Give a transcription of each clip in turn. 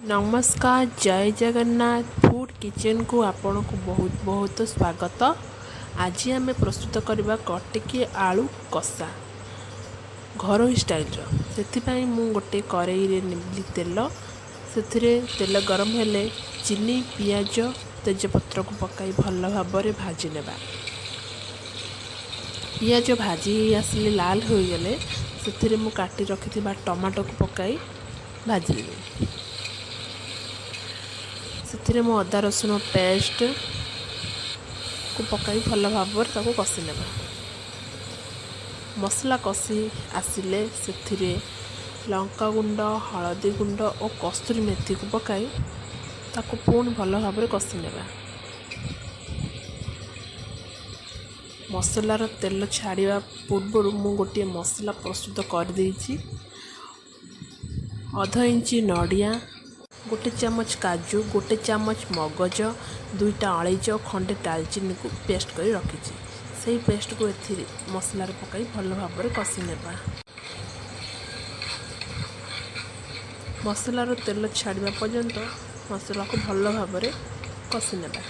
ନମସ୍କାର, ଜୟ ଜଗନ୍ନାଥ। ଫୁଡ଼୍ କିଚେନ୍କୁ ଆପଣଙ୍କୁ ବହୁତ ବହୁତ ସ୍ୱାଗତ। ଆଜି ଆମେ ପ୍ରସ୍ତୁତ କରିବା କଟିକି ଆଳୁ କଷା ଘରୋଇ ଷ୍ଟାଇଲ୍ର। ସେଥିପାଇଁ ମୁଁ ଗୋଟେ କରେଇରେ ନେଲି ତେଲ। ସେଥିରେ ତେଲ ଗରମ ହେଲେ ଚିନି, ପିଆଜ, ତେଜପତ୍ରକୁ ପକାଇ ଭଲ ଭାବରେ ଭାଜି ନେବା। ପିଆଜ ଭାଜି ହେଇ ଆସିଲେ, ଲାଲ ହୋଇଗଲେ, ସେଥିରେ ମୁଁ କାଟି ରଖିଥିବା ଟମାଟୋକୁ ପକାଇ ଭାଜିଦେବି। ସେଥିରେ ମୁଁ ଅଦା ରସୁଣ ପେଷ୍ଟକୁ ପକାଇ ଭଲ ଭାବରେ ତାକୁ କଷି ନେବା। ମସଲା କଷି ଆସିଲେ ସେଥିରେ ଲଙ୍କାଗୁଣ୍ଡ, ହଳଦୀ ଗୁଣ୍ଡ ଓ କସ୍ତୁରୀ ମେଥିକୁ ପକାଇ ତାକୁ ପୁଣି ଭଲ ଭାବରେ କଷି ନେବା। ମସଲାର ତେଲ ଛାଡ଼ିବା ପୂର୍ବରୁ ମୁଁ ଗୋଟିଏ ମସଲା ପ୍ରସ୍ତୁତ କରିଦେଇଛି। ଅଧ ଇଞ୍ଚ ନଡ଼ିଆ, ଗୋଟେ ଚାମଚ କାଜୁ, ଗୋଟେ ଚାମଚ ମଗଜ, ଦୁଇଟା ଅଳେଇଚ, ଖଣ୍ଡେ ଡାଲଚିନିକୁ ପେଷ୍ଟ କରି ରଖିଛି। ସେଇ ପେଷ୍ଟକୁ ଏଥିରେ ମସଲାରେ ପକାଇ ଭଲ ଭାବରେ କଷି ନେବା। ମସଲାର ତେଲ ଛାଡ଼ିବା ପର୍ଯ୍ୟନ୍ତ ମସଲାକୁ ଭଲ ଭାବରେ କଷି ନେବା।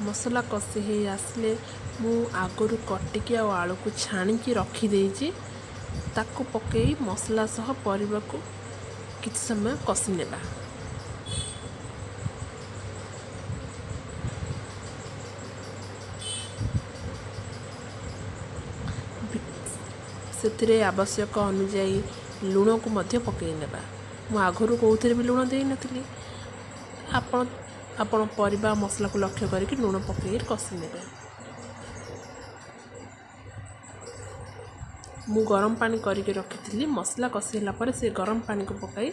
ମସଲା କଷି ହେଇ ଆସିଲେ ମୁଁ ଆଗରୁ କଟିକି ଆଉ ଆଳୁକୁ ଛାଣିକି ରଖିଦେଇଛି, ତାକୁ ପକାଇ ମସଲା ସହ ପରିବାକୁ କିଛି ସମୟ କଷି ନେବା। ସେଥିରେ ଆବଶ୍ୟକ ଅନୁଯାୟୀ ଲୁଣକୁ ମଧ୍ୟ ପକାଇ ନେବା। ମୁଁ ଆଗରୁ କେଉଁଥିରେ ବି ଲୁଣ ଦେଇନଥିଲି। ଆପଣ ଆପଣ ପରିବା ମସଲାକୁ ଲକ୍ଷ୍ୟ କରିକି ଲୁଣ ପକାଇ କଷି ନେବେ। ମୁଁ ଗରମ ପାଣି କରିକି ରଖିଥିଲି। ମସଲା କଷି ହେଲା ପରେ ସେ ଗରମ ପାଣିକୁ ପକାଇ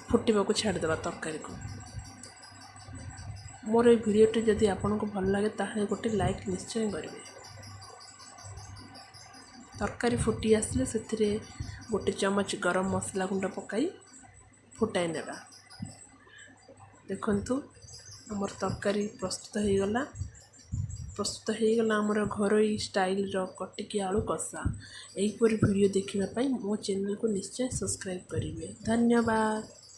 ଫୁଟିବାକୁ ଛାଡ଼ିଦେବା ତରକାରୀକୁ। ମୋର ଏଇ ଭିଡ଼ିଓଟି ଯଦି ଆପଣଙ୍କୁ ଭଲ ଲାଗେ, ତାହେଲେ ଗୋଟେ ଲାଇକ୍ ନିଶ୍ଚୟ କରିବେ। ତରକାରୀ ଫୁଟି ଆସିଲେ ସେଥିରେ ଗୋଟେ ଚାମଚ ଗରମ ମସଲା ଗୁଣ୍ଡ ପକାଇ ଫୁଟାଇ ନେବା। ଦେଖନ୍ତୁ, ଆମର ତରକାରୀ ପ୍ରସ୍ତୁତ ହେଇଗଲା। ପ୍ରସ୍ତୁତ ହେଇଗଲା ଆମର ଘରୋଇ ଷ୍ଟାଇଲ୍ର କଟିକି ଆଳୁ କଷା। ଏହିପରି ଭିଡ଼ିଓ ଦେଖିବା ପାଇଁ ମୋ ଚ୍ୟାନେଲକୁ ନିଶ୍ଚୟ ସବସ୍କ୍ରାଇବ୍ କରିବେ। ଧନ୍ୟବାଦ।